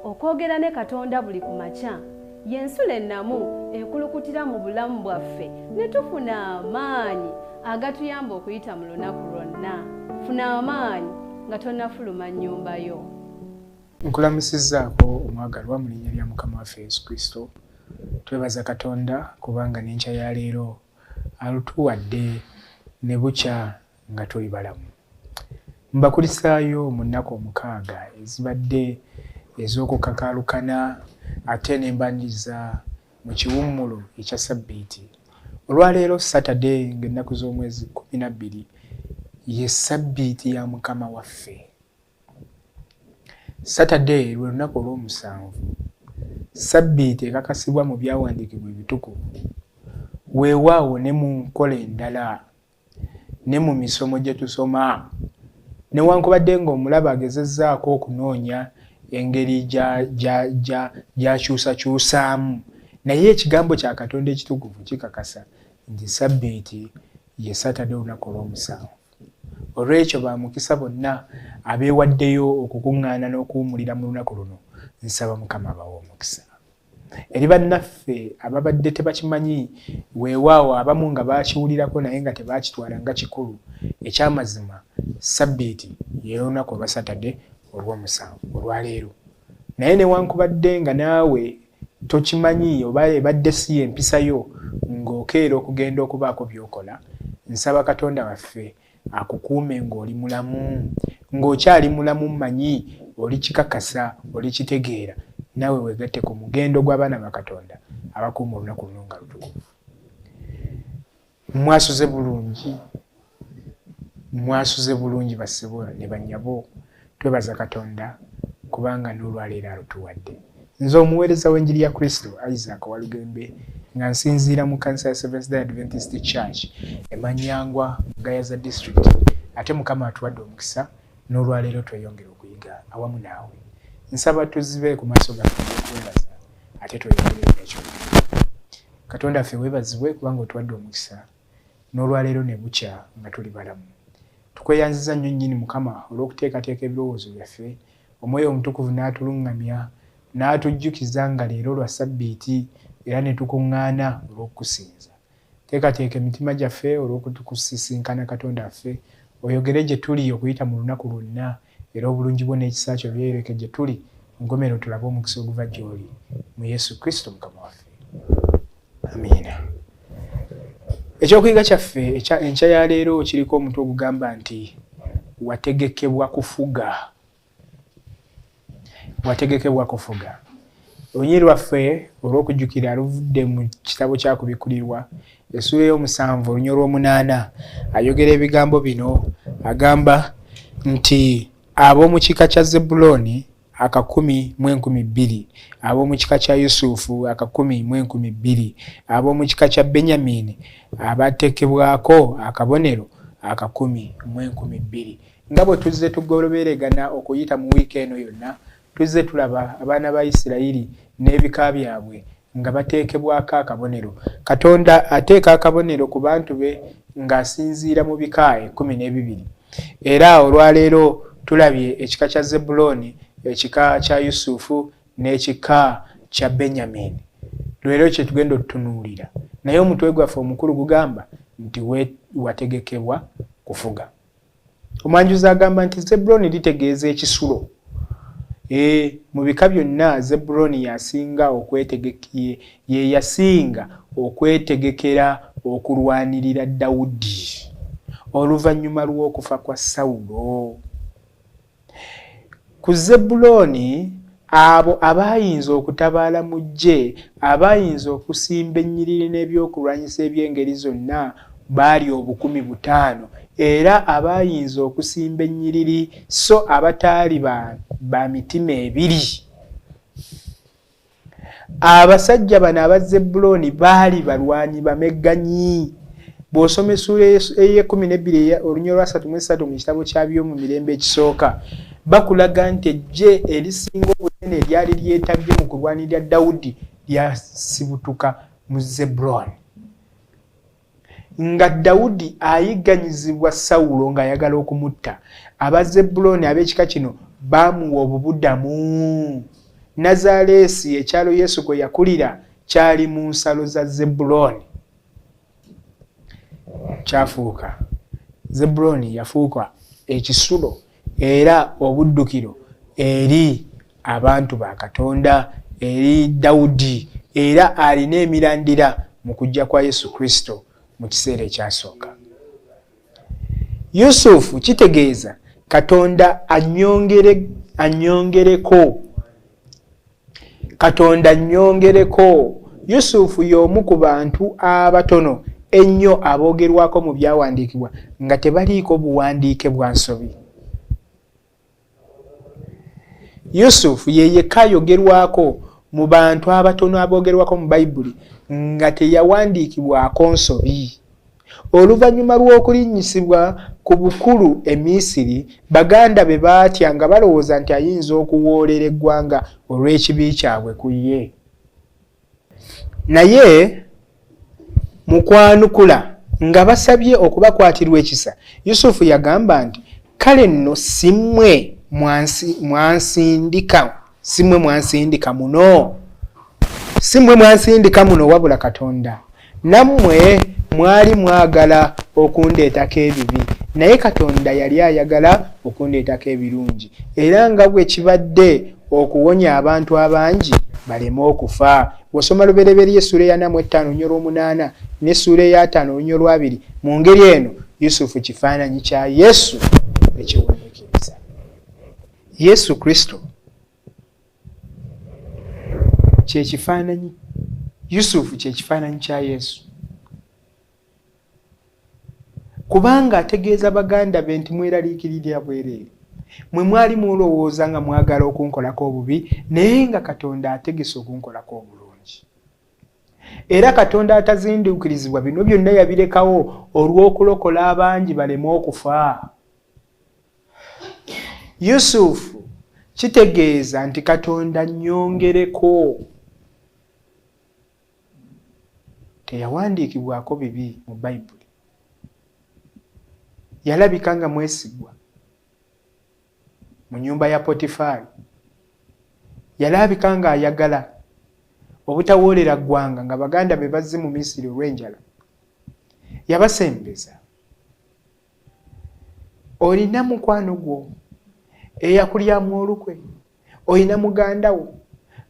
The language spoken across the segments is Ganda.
Okwogera ne Katonda buli ku makya y'ensulo ennamu ekulukutira mu bulamu bwaffe ne tufuna amaanyi agatuyamba okuyita mu lunaku lwonna. Funa amaanyi nga tonnafuluma nnyumba yo. Nkulamusizzaako omwagalwa mu linnya lya Mukama waffe Yesu Kristo. Twebaza Katonda kubanga n'enkya ya leero alutuwadde ne bukya nga tuli balamu. Mbakulisaayo mu nnaku 6 ezibadde ez'okukakaalukana ate ne mbaniriza mu kiwummulo ekya Ssabbiiti. Olwaleero Saturday ng'ennaku z'omwezi 12 ye Ssabbiiti ya Mukama waffe. Saturday lwe lunaku olw'omusanvu. Ssabbiiti ekakasibwa mu byawandiikibwa ebitukuvu. Weewaawo ne mu nkola endala ne mu misomo gye tusoma. Newankubadde ng'omulabe agezezzaako okunoonya engeri gy'akyusakyusaamu, naye ekigambo kya Katonda ekitukuvu kikakasa nti Ssabbiiti ye Saturday olunaku olw'omusanvu. Olw'ekyo ba mukisa bonna abeewaddeyo okukuŋŋaana n'okuwummulira mu lunaku luno. Nsaba Mukama abawe omukisa. Eri bannaffe ababadde tebakimanyi, weewaawo abamu nga baakiwulirako naye nga tebaakitwala nga kikulu, eky'amazima Ssabbiiti ye lunaku olwa Saturday olw'omusanvu, olwaleero. Naye newankubadde nga naawe tokimanyi oba ebadde si y'empisa yo ng'okeera okugenda okubaako by'okola, nsaba Katonda waffe akukuume ng'oli mulamu. Ng'okyali mulamu mmanyi olikikakasa, olikitegeera, naawe weegatte ku mugendo gw'abaana ba Katonda abakuuma olunaku luno nga lutukuvu. Mwasuze bulungi, mwasuze bulungi bassebo ne bannyabo. Twebaza Katonda kubanga n'olwaleero alutuwadde. Nze omuweereza w'enjiri ya Kristo Isaac Walugembe nga nsinziira mu kkanisa ya Seventh Day Adventist Church e Manyangwa mu Gayaza District, ate Mukama atuwadde omukisa n'olwaleero tweyongere okuyiga awamu naawe. Nsaba tuzibe ku maaso gaffe eby'okwebaza ate tweyongere n'ekyokuyiga. Katonda ffe weebazibwe kubanga otuwadde omukisa n'olwaleero ne bukya nga tuli balamu. Tukweyanziza nnyo nnyini Mukama olw'okuteekateeka ebirowoozo byaffe, Omwoyo Omutukuvu n'atuluŋŋamya n'atujjukiza nga leero lwa Ssabbiiti era ne tukuŋŋaana olw'okukusinza. Teekateeka emitima gyaffe olw'okutusisinkana Katonda waffe, oyogere gye tuli okuyita mu lunaku lwonna, era obulungi bwo n'ekisa kyo byeyoleke gye tuli, nkomerero tulabe omukisa oguva gy'oli. Mu Yesu Kristo Mukama waffe. Amiina. Ekyokuyiga kyaffe enkya ya leero kiriko omutwe ogugamba nti wategekebwa kufuga. Wategekebwa kufuga. Olunyiriri lwaffe olw'okujjukira luvudde mu kitabo kya Kubikkulirwa essuula ey'omusanvu oluny olw'omunaana. Ayogera ebigambo bino, agamba nti ab'omu kika kya Zebbulooni 1,020, ab'omu kika kya Yusufu 1,020, ab'omu kika kya Benyamini abateekebwako akabonero 1,020. Nga bwe tuzze tugoloberegana okuyita mu wiiki eno yonna, tuzze tulaba abaana ba Isirayiri n'ebika byabwe nga bateekebwako akabonero. Katonda ateeka akabonero ku bantu be ng'asinziira mu bika 12. Era olwaleero tulabye ekika kya Zebbulooni, ekika kya Yusufu n'ekika kya Benyamini. Leero kye tugenda otutunuulira. Naye omutwe gwaffe omukulu gugamba nti wategekebwa kufuga. Omwanjuzi agamba nti Zebbulooni litegeeza ekisulo. Mu bika byonna Zebbulooni yasinga ye yasinga okwetegekera okulwanirira Dawudi oluvannyuma lw'okufa kwa Sawulo. Ku Zebbulooni abo abaayinza okutabaala mu ggye, abaayinza okusimba ennyiriri n'ebyokulwanyisa eby'engeri zonna baali 5,000, era abaayinza okusimba ennyiriri so abataali ba mitima ebiri. Abasajja bano aba Zebbulooni baali balwanyi bamegganyi. Bw'osoma essuula ey'e-12 oluny olwa 33 mu kitabo kya Byomumirembe ekisooka, bakulaga nti eggye erisinga obunene eryali lyetabye mu kulwanirira Dawudi lyasibutuka mu Zebbulooni. Nga Dawudi ayigganyizibwa Sawulo ng'ayagala okumutta, aba Zebbulooni ab'ekika kino baamuwa obubudamu Nazaaleesi, ekyalo Yesu kwe yakulira, kyali mu nsalo za Zebbulooni. Kyafuuka, Zebbulooni yafuuka ekisulo era obuddukiro eri abantu ba Katonda, eri Dawudi, era alina emirandira mu kujja kwa Yesu Kristo mu kiseera ekyasooka. Yusufu kitegeeza Katonda annyongereko. Katonda annyongereko. Yusufu y'omu ku bantu abatono ennyo aboogerwako mu byawandiikibwa nga tebaliiko buwandiike bwa nsobi. Yusufu ye yekka ayogerwako mu bantu abatono aboogerwako mu Bayibuli nga teyawandiikibwako nsobi. Oluvannyuma lw'okulinnyisibwa ku bukulu e Misiri, baganda be baatya nga balowooza nti ayinza okuwoolera eggwanga olw'ekibi kyabwe ku ye. Naye mu kwanukula nga basabye okubakwatirwa ekisa, Yusufu yagamba nti, Kale nno si mmwe mwansindika, si mmwe mwansindika muno, si mmwe mwansindika muno, wabula Katonda. Nammwe mwali mwagala okundeetako ebibi, naye Katonda yali ayagala okundeetako ebirungi, era nga bwe kibadde okuwonya abantu abangi baleme okufa. Bw'osoma Lubereberye essuula ey'ana mu ettaano oluny olw'omunaana n'essuula ey'ataano oluny olw'abiri, mu ngeri eno Yusufu kifaananyi kya Yesu ekiwuniikiriza. Yesu Kristo kye kifaananyi, Yusufu kye kifaananyi kya Yesu. Kubanga ategeeza baganda be nti mweraliikiririra bwereere. Mwe mwali mulowooza nga mwagala okunkolako obubi, naye nga Katonda ategese okunkolako obulungi. Era Katonda atazinduukirizibwa bino byonna yabirekawo olw'okulokola abangi baleme okufa. Yusufu kitegeeza nti Katonda nnyongereko. Teyawandiikibwako bibi mu Bayibuli. Yalabika nga mwesigwa mu nnyumba ya Potifaali. Yalabika ng'ayagala obutawoolera ggwanga nga baganda be bazze mu Misiri olw'enjala. Yabasembeza. Olina mukwano gwo eyakulyamu olukwe? Olina muganda wo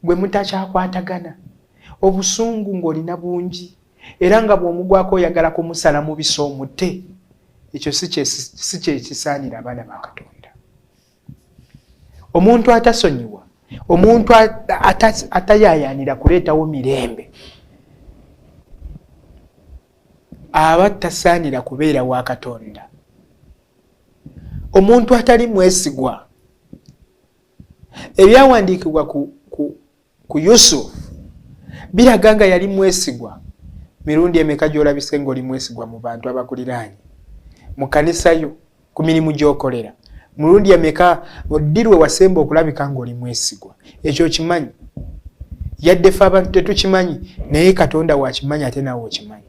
gwe mutakyakwatagana? Obusungu ng'olina bungi era nga bw'omugwako oyagala kumusala mubisi omutte? Ekyo si kye kisaanira abaana ba Katonda. Omuntu atasonyiwa, omuntu atayaayaanira kuleetawo mirembe, aba tasaanira kubeera wa Katonda. Omuntu atali mwesigwa. Ebyawandiikibwa ku, ku, ku Yusufu biraga nga yali mwesigwa. Mirundi emeka gy'olabise ng'oli mwesigwa mu bantu abakuliraanye, mu kkanisa yo, ku mirimu gy'okolera? Mulundi emeka ddi lwe wasemba okulabika ng'oli mwesigwa? Ekyo okimanyi? Yadde ffe abantu tetukimanyi, naye Katonda wakimanyi ate naawe okimanyi.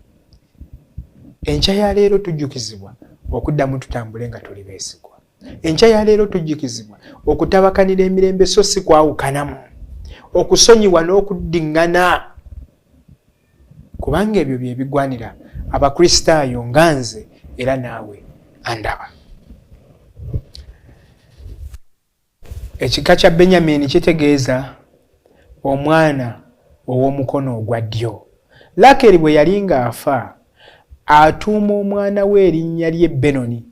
Enkya ya leero tujjukizibwa okuddamu tutambule nga tuli beesigwa. Enkya ya leero tujjukizibwa okutabakanira emirembe so si kwawukanamu, okusonyiwa n'okuddiŋŋana, kubanga ebyo bye bigwanira Abakristaayo nga nze era naawe andaba. Ekika kya Benyamini kitegeeza omwana ow'omukono ogwa ddyo. Lakeri bwe yali ng'afa, atuuma omwana we erinnya lye Benoni,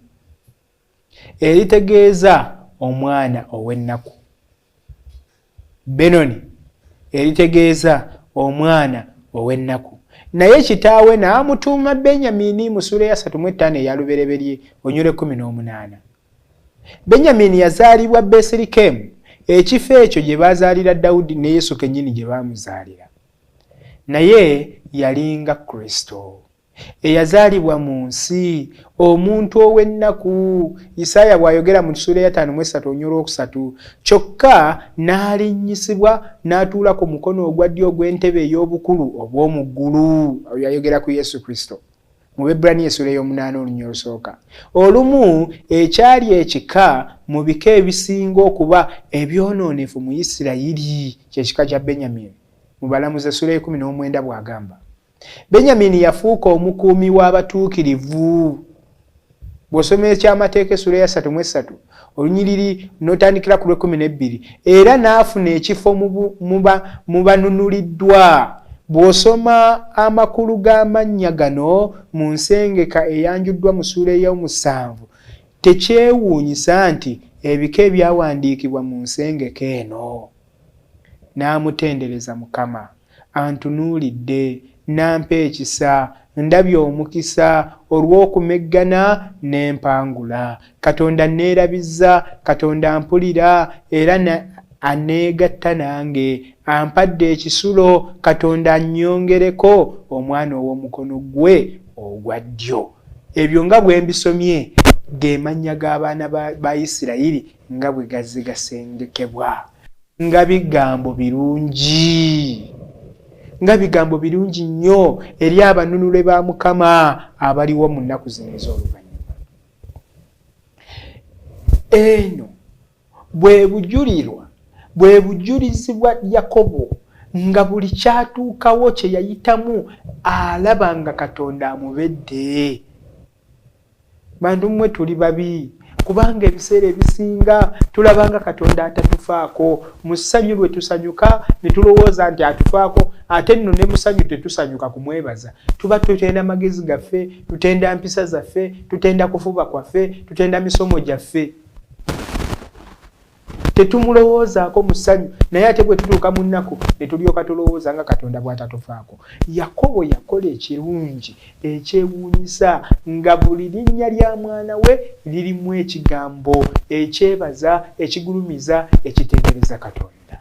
eritegeeza omwana ow'ennaku. Benoni eritegeeza omwana ow'ennaku. Naye kitaawe n'amutuuma Benyamini mu ssuula eya 35 eya Lubereberye onyula 18. Benyamini yazaalibwa Besirikemu, ekifo ekyo gye baazaalira Dawudi ne Yesu kennyini gye baamuzaalira. Naye yalinga Kristo eyazaalibwa mu nsi, omuntu ow'ennaku, Isaaya bw'ayogera mu ssuula eya 53 oluny olwokusatu, kyokka n'alinnyisibwa n'atuula ku mukono ogwa ddyo ogw'entebe ey'obukulu obw'omu ggulu. Oyo ayogera ku Yesu Kristo. Mu Bebbulaniya essula ey'omunaana olunya olusooka, olumu ekyali ekika mu bika ebisinga okuba ebyonoonefu mu Isirayiri ky'ekika kya Benyamini. Mu Balamuzi essula ey'ekumi n'omwenda bw'agamba, Benyamini yafuuka omukuumi w'abatuukirivu. Bw'osoma ekyamateeka essula eya ssatu mu essatu olunyiriri n'otandikira ku lw'ekkumi n'ebbiri, era n'afuna ekifo mu banunuliddwa. Bw'osoma amakulu g'amannya gano mu nsengeka eyanjuddwa mu ssuula ey'omusanvu, tekyewuunyisa nti ebika ebyawandiikibwa mu nsengeka eno. N'amutendereza Mukama. Antunuulidde, n'ampa ekisa, ndabye omukisa olw'okumeggana ne mpangula. Katonda anneerabizza, Katonda ampulira era aneegatta nange. Ampadde ekisulo, Katonda annyongereko omwana ow'omukono gwe ogwa ddyo. Ebyo nga bwe mbisomye ge mannya g'abaana ba Isirayiri nga bwe gazze gasengekebwa. Nga bigambo birungi! Nga bigambo birungi nnyo eri abanunule ba Mukama abaliwo mu nnaku zino ez'oluvannyuma! Eno bwe bujulirwa, bwe bujulizi bwa Yakobo nga buli kyatuukawo kye yayitamu alaba nga Katonda amubedde. Bantu mmwe tuli babi kubanga ebiseera ebisinga tulaba nga Katonda atatufaako. Mu ssanyu lwe tusanyuka ne tulowooza nti atufaako, ate nno ne mu ssanyu tetusanyuka kumwebaza. Tuba tutenda magezi gaffe, tutenda mpisa zaffe, tutenda kufuba kwaffe, tutenda misomo gyaffe. Tetumulowoozaako mu ssanyu, naye ate bwe tutuuka mu nnaku ne tulyoka tulowooza nga Katonda bw'atatufaako. Yakobo yakola ekirungi ekyewuunyisa nga buli linnya lya mwana we lirimu ekigambo ekyebaza, ekigulumiza, ekitendereza Katonda.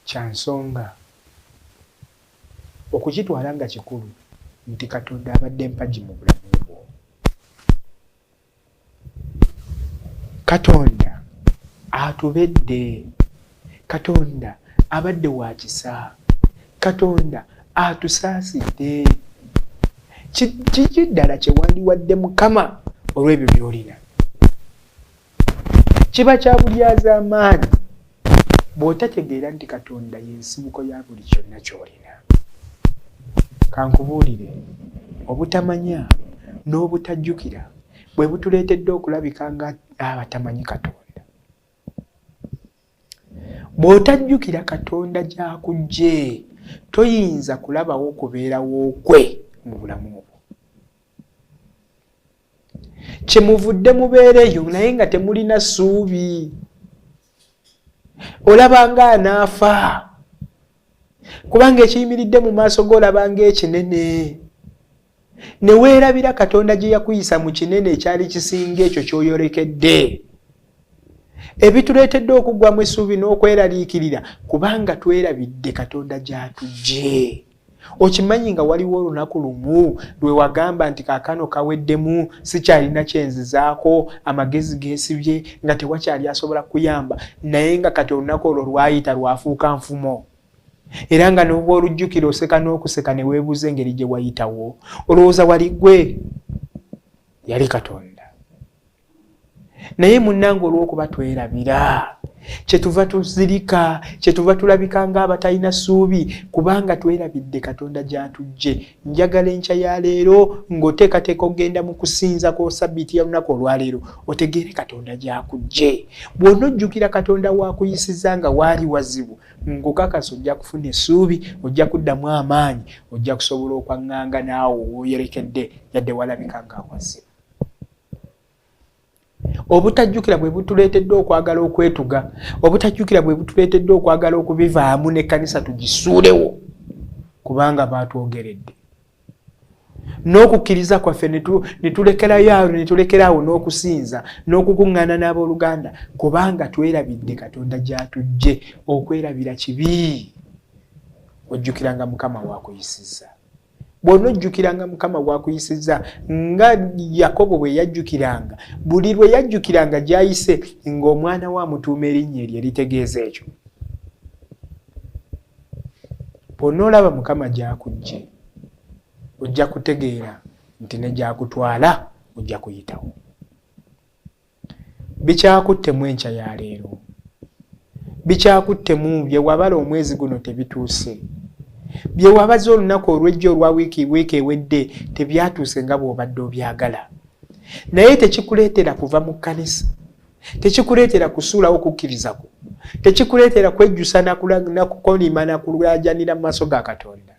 Kya nsonga okukitwala nga kikulu nti Katonda abadde mpagi mu bulamu bwo. Katonda atubedde. Katonda abadde wa kisa. Katonda atusaasidde. Kiki ddala kye wandiwadde Mukama olw'ebyo by'olina? Kiba kya bulyazaamaanyi bw'otategeera nti Katonda ye nsibuko ya buli kyonna ky'olina. Kankubuulire, obutamanya n'obutajjukira bwe butuleetedde okulabika nga abatamanyi Katonda. Bw'otajjukira Katonda gy'akuggye, toyinza kulabawo kubeerawo kwe mu bulamu bwo. Kyemuvudde mubeera eyo naye nga temulina ssuubi. Olaba nga anaafa, kubanga ekiyimiridde mu maaso go olaba ng'ekinene, ne weerabira Katonda gye yakuyisa mu kinene ekyali kisinga ekyo ky'oyolekedde. Ebituleetedde okuggwamu essuubi n'okweraliikirira kubanga twerabidde Katonda gy'atuggye. Okimanyi nga waliwo olunaku lumu lwe wagamba nti kaakano kaweddemu, sikyalina kye nzizaako, amagezi geesibye, nga tewakyali asobola kukuyamba, naye nga kati olunaku olwo lwayita lwafuuka nfumo. Era nga n'obw'olujjukira oseka n'okuseka ne weebuuza engeri gye wayitawo. Olowooza wali ggwe? Yali Katonda. Naye munnange olw'okuba twerabira, kyetuva tuzirika, kyetuva tulabika ng'abatalina ssuubi, kubanga twerabidde Katonda gy'atuggye. Njagala enkya ya leero ng'oteekateeka okugenda mu kusinza kwa Ssabbiiti ya lunaku olwaleero, otegeere Katonda gy'akuggye. Bw'onojjukira Katonda w'akuyisizza nga waali wazibu, nkukakasa ojja kufuna essuubi, ojja kuddamu amaanyi, ojja kusobola okwaŋŋanga naawe w'oyolekedde yadde walabika ng'awazibu. Obutajjukira bwe butuleetedde okwagala okwetuga, obutajjukira bwe butuleetedde okwagala okubivaamu n'ekkanisa tugisuulewo kubanga baatwogeredde. N'okukkiriza kwaffe ne tulekerayo awo, ne tulekera awo n'okusinza n'okukuŋŋaana n'abooluganda kubanga twerabidde Katonda gy'atuggye. Okwerabira kibi. Ojjukiranga Mukama w'akuyisizza. Bw'onojjukiranga Mukama w'akuyisizza nga Yakobo bwe yajjukiranga, buli lwe yajjukiranga gy'ayise ng'omwana we amutuuma erinnya eryo eritegeeza ekyo. Bw'onoolaba Mukama gy'akuggye, Ojja kutegeera nti ne gy'akutwala ojja kuyitawo. Bikyakuttemu enkya ya leero. Bikyakuttemu bye wabala omwezi guno tebituuse. Bye wabaze olunaku olw'ejjo olwa wiiki wiiki ewedde tebyatuuse nga bw'obadde obyagala. Naye tekikuleetera kuva mu kkanisa. Tekikuleetera kusuulawo kukkiriza kwo. Tekikuleetera kwejjusa na kukolima na kulaajanira mu maaso ga Katonda.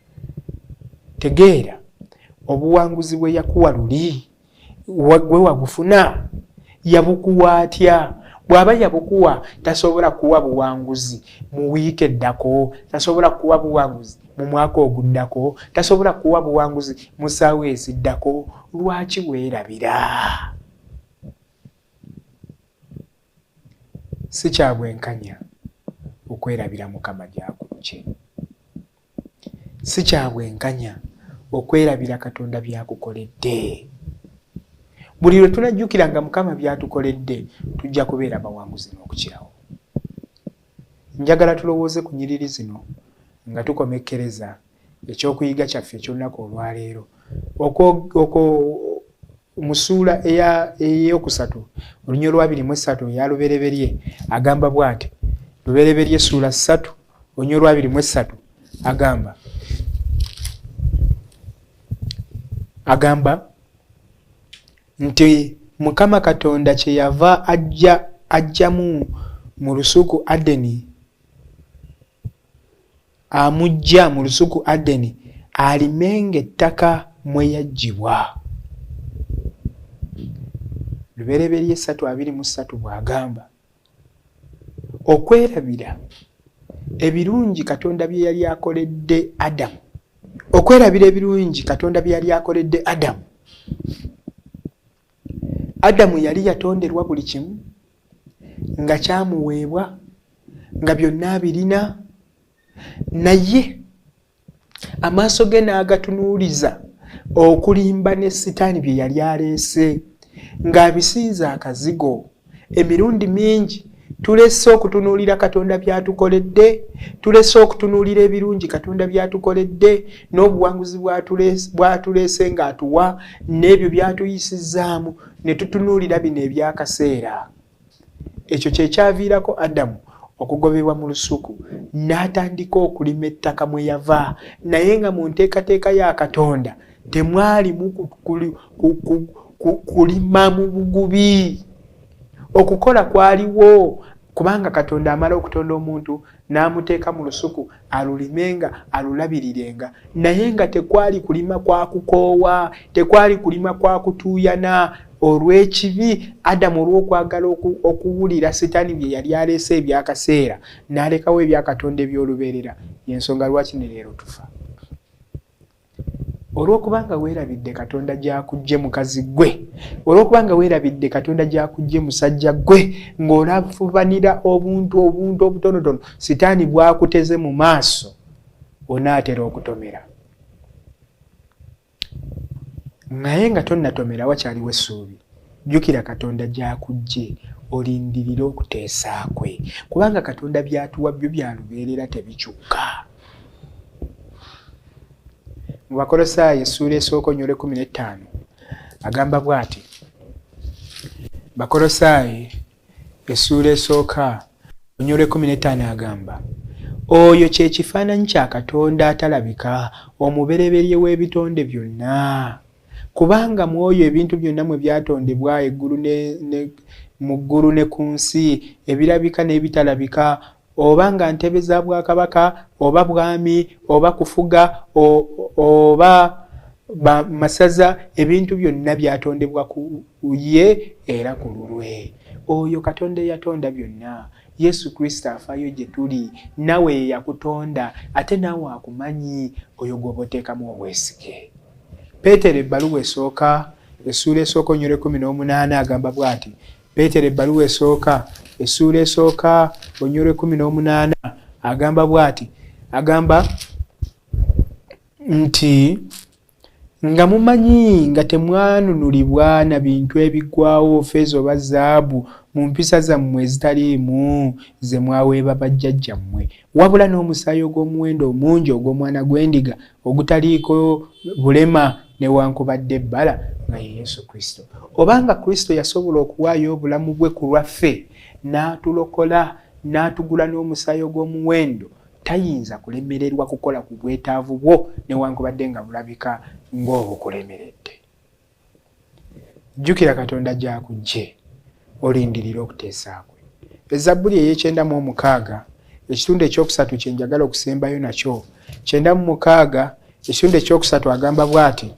Tegeera obuwanguzi bwe yakuwa luli gwe wabufuna yabukuwa atya? Bw'aba yabukuwa tasobola kuwa buwanguzi mu wiiki eddako, tasobola kuwa buwanguzi mu mwaka oguddako, tasobola kuwa buwanguzi mu ssaawa eziddako. Lwaki weerabira? Si kya bwenkanya okwerabira Mukama gy'akuggye. Si kya bwenkanya okwerabira Katonda by'akukoledde. Buli lwe tunajjukiranga Mukama by'atukoledde, tujja kubeera bawanguzi n'okukirawo. Njagala tulowooze ku nnyiriri zino nga tukomekkereza ekyokuyiga kyaffe eky'olunaku olwaleero. Mu ssuula ey'okusatu olunyiriri lwa 23 eya Lubereberye agamba bw'ati, Lubereberye ssuula 3 olunyiriri lwa 23 agamba nti Mukama Katonda kyeyava ajjamu mu lusuku Adeni, amuggya mu lusuku Adeni alimenga ettaka mwe yaggyibwa. Lubereberye 3:23 bw'agamba okwerabira ebirungi Katonda bye yali akoledde Adamu, okwerabira ebirungi Katonda bye yali akoledde Adamu. Adamu yali yatonderwa buli kimu nga kyamuweebwa, nga byonna abirina, naye amaaso ge n'agatunuuliza okulimba ne Sitaani bye yali aleese, ng'abisiize akazigo. Emirundi mingi tulese okutunuulira Katonda by'atukoledde, tulese okutunuulira ebirungi Katonda by'atukoledde, n'obuwanguzi bw'atuleese ng'atuwa, n'ebyo by'atuyisizzaamu, ne tutunuulira bino eby'akaseera. Ekyo kye kyaviirako Adamu okugobebwa mu lusuku n'atandika okulima ettaka mwe yava, naye nga mu nteekateeka ya Katonda temwalimu kulima mu bugubi. Okukola kwaliwo kubanga Katonda amala okutonda omuntu n'amuteeka mu lusuku alulimenga alulabirirenga, naye nga tekwali kulima kwa kukoowa, tekwali kulima kwa kutuuyana. Olw'ekibi Adamu olw'okwagala okuwulira Sitaani bye yali aleese eby'akaseera, n'alekawo ebya Katonda eby'olubeerera. Y'ensonga lwaki ne leero tufa. Olw'okubanga weerabidde Katonda gy'akuggye mukazi ggwe, olw'okubanga weerabidde Katonda gy'akuggye musajja ggwe, ng'olafubanira obuntu obuntu obutonotono Sitaani bw'akuteze mu maaso, onaatera okutomera. Naye nga tonnatomera wakyaliwo essuubi. Jjukira Katonda gy'akuggye, olindirire okuteesa kwe, kubanga Katonda by'atuwa byo bya lubeerera tebikyuka. Mu Bakolosaayi essuula esooka olunyiriri 15 agamba bw'ati, Bakolosaayi essuula esooka olunyiriri 15 agamba, oyo kye kifaananyi kya Katonda atalabika, omubereberye w'ebitonde byonna. Kubanga mu oyo ebintu byonna mwe byatondebwa, eggulu ne mu ggulu ne ku nsi, ebirabika n'ebitalabika, oba nga ntebe za bwakabaka, oba bwami, oba kufuga, oba masaza, ebintu byonna byatondebwa ku ye era ku lulwe. Oyo Katonda eyatonda byonna, Yesu Kristo afaayo gye tuli, naawe ye yakutonda, ate naawe akumanyi, oyo gw'oba oteekamu obwesige. Peetero ebbaluwa esooka, essuula esooka olunyiriri 18 agamba bw'ati, Peetero ebbaluwa esooka, essuula esooka olunyiriri 18 agamba bw'ati, agamba nti nga mumanyi nga temwanunulibwa na bintu ebiggwawo, ffeeza oba zaabu, mu mpisa zammwe ezitaliimu ze mwaweeba bajjajjammwe, wabula n'omusaayi ogw'omuwendo omungi ogw'Omwana gw'Endiga ogutaliiko bulema newankubadde ebbala, nga ye Yesu Kristo. Obanga Kristo yasobola okuwaayo obulamu bwe ku lwaffe, n'atulokola, n'atugula n'omusaayi ogw'omuwendo, tayinza kulemererwa kukola ku bwetaavu bwo newankubadde nga bulabika ng'obukulemeredde. Jjukira Katonda gy'akuggye, olindirire okuteesa kwe. Ezabbuli ey'ekyenda mu omukaaga, ekitundu ekyokusatu kye njagala okusembayo nakyo, 96, ekitundu ekyokusatu agamba bw'ati,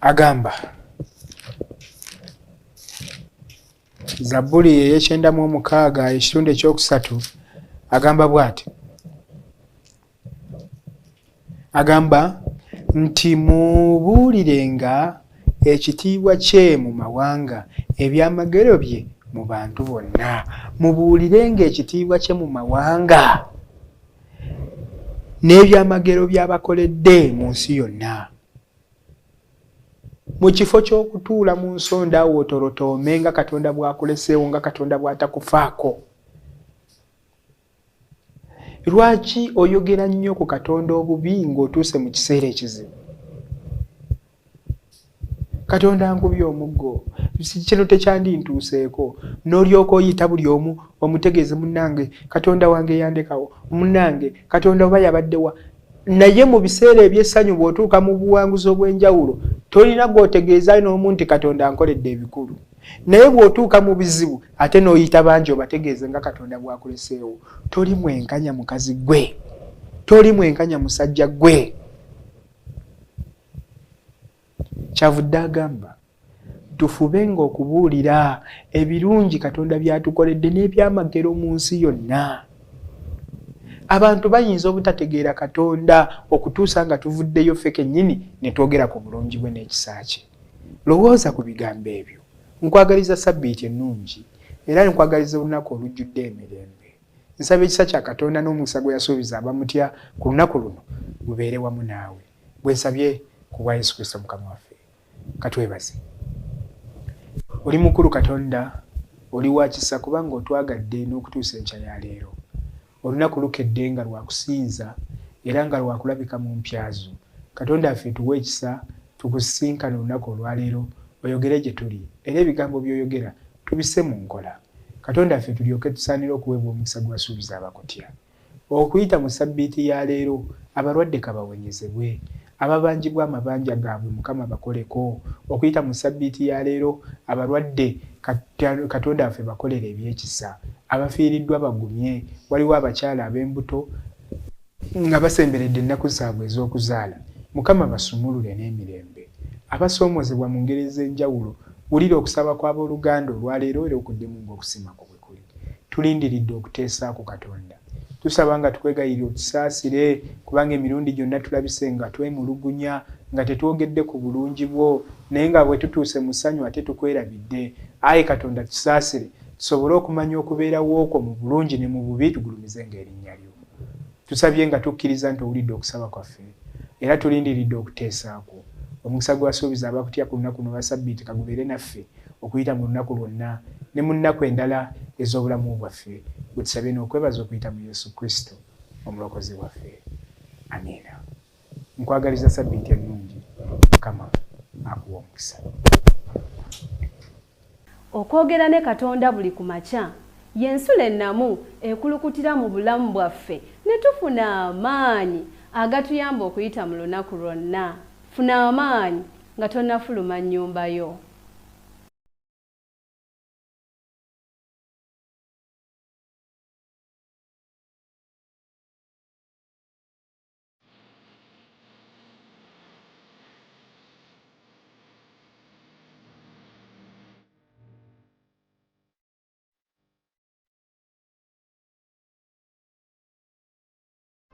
agamba Zabbuli ey'ekyenda mu omukaaga ekitundu ekyokusatu agamba bw'ati, agamba nti mubuulirenga ekitiibwa kye mu mawanga, ebyamagero bye mu bantu bonna. Mubuulirenga ekitiibwa kye mu mawanga n'ebyamagero by'abakoledde mu nsi yonna. Mu kifo ky'okutuula mu nsonda awo otolotoome nga Katonda bw'akuleseewo, nga Katonda bw'atakufaako, lwaki oyogera nnyo ku Katonda obubi ng'otuuse mu kiseera ekizibu? Katonda ankubye omuggo, kino tekyandintuuseeko. N'olyoka oyita buli omu omutegeeze, munnange Katonda wange yandekawo, munnange Katonda oba yabaddewa. Naye mu biseera eby'essanyu bw'otuuka mu buwanguzi obw'enjawulo, tolina gw'otegeeza n'omu nti Katonda ankoledde ebikulu. Naye bw'otuuka mu bizibu ate n'oyita bangi obategeeze nga Katonda bw'akuleseewo. Toli mwenkanya mukazi ggwe, toli mwenkanya musajja ggwe. Kyavudde agamba tufubenga okubuulira ebirungi Katonda by'atukoledde n'ebyamagero mu nsi yonna. Abantu bayinza obutategeera Katonda okutuusa nga tuvuddeyo ffe kennyini ne twogera ku bulungi bwe n'ekisa kye. Lowooza ku bigambo ebyo. Nkwagaliza ssabbiiti ennungi era nkwagaliza olunaku olujjudde emirembe. Nsaba ekisa kya Katonda n'omukisa gwe yasuubiza abamutya ku lunaku luno gubeere wamu naawe. Bwe nsabye ku bwa Yesu Kristo Mukama waffe. Katwebaze. Oli mukulu Katonda, oli wa kisa kubanga otwagadde n'okutuusa enkya ya leero. Olunaku lukedde nga lwa kusinza era nga lwa kulabika mu mpya zo. Katonda waffe tuwe ekisa tukusisinkane olunaku olwaleero oyogere gye tuli era ebigambo by'oyogera tubisse mu nkola. Katonda waffe tulyoke tusaanire okuweebwa omukisa gwe wasuubiza abakutya. Okuyita mu ssabbiiti ya leero, abalwadde ka bawonyezebwe. Ababanjibwa amabanja gaabwe, Mukama bakoleko. Okuyita mu ssabbiiti ya leero, abalwadde, Katonda waffe bakolere eby'ekisa. Abafiiriddwa bagumye. Waliwo abakyala ab'embuto nga basemberedde ennaku zaabwe ez'okuzaala, Mukama basumulule n'emirembe. Abasoomoozebwa mu ngeri ez'enjawulo, wulira okusaba kw'ab'oluganda olwa leero era okuddemu ng'okusiima kwo bwe kuli. Tulindiridde okuteesa kwo Katonda. Tusaba nga tukwegayirira otusaasire, kubanga emirundi gyonna tulabise nga twemulugunya, nga tetwogedde ku bulungi bwo, naye nga bwe tutuuse mu ssanyu ate tukwerabidde. Ayi Katonda tusaasire, tusobole okumanya okubeerawo kwo mu bulungi ne mu bubi, tugulumizenga erinnya lyo. Tusabye nga tukkiriza nti owulidde okusaba kwaffe, era tulindiridde okuteesa kwo. Omukisa gwe wasuubiza abakutya ku lunaku luno olwa Ssabbiiti ka gubeere naffe okuyita mu lunaku lwonna ne mu nnaku endala ez'obulamu bwaffe, bwe tusabye n'okwebaza okuyita mu Yesu Kristo Omulokozi waffe. Amiina. Nkwagaliza Ssabbiiti ennungi. Mukama akuwe omukisa. Okwogera ne Katonda buli ku makya ye nsulo ennamu ekulukutira mu bulamu bwaffe ne tufuna amaanyi agatuyamba okuyita mu lunaku lwonna. Funa amaanyi nga tonnafuluma nnyumba yo.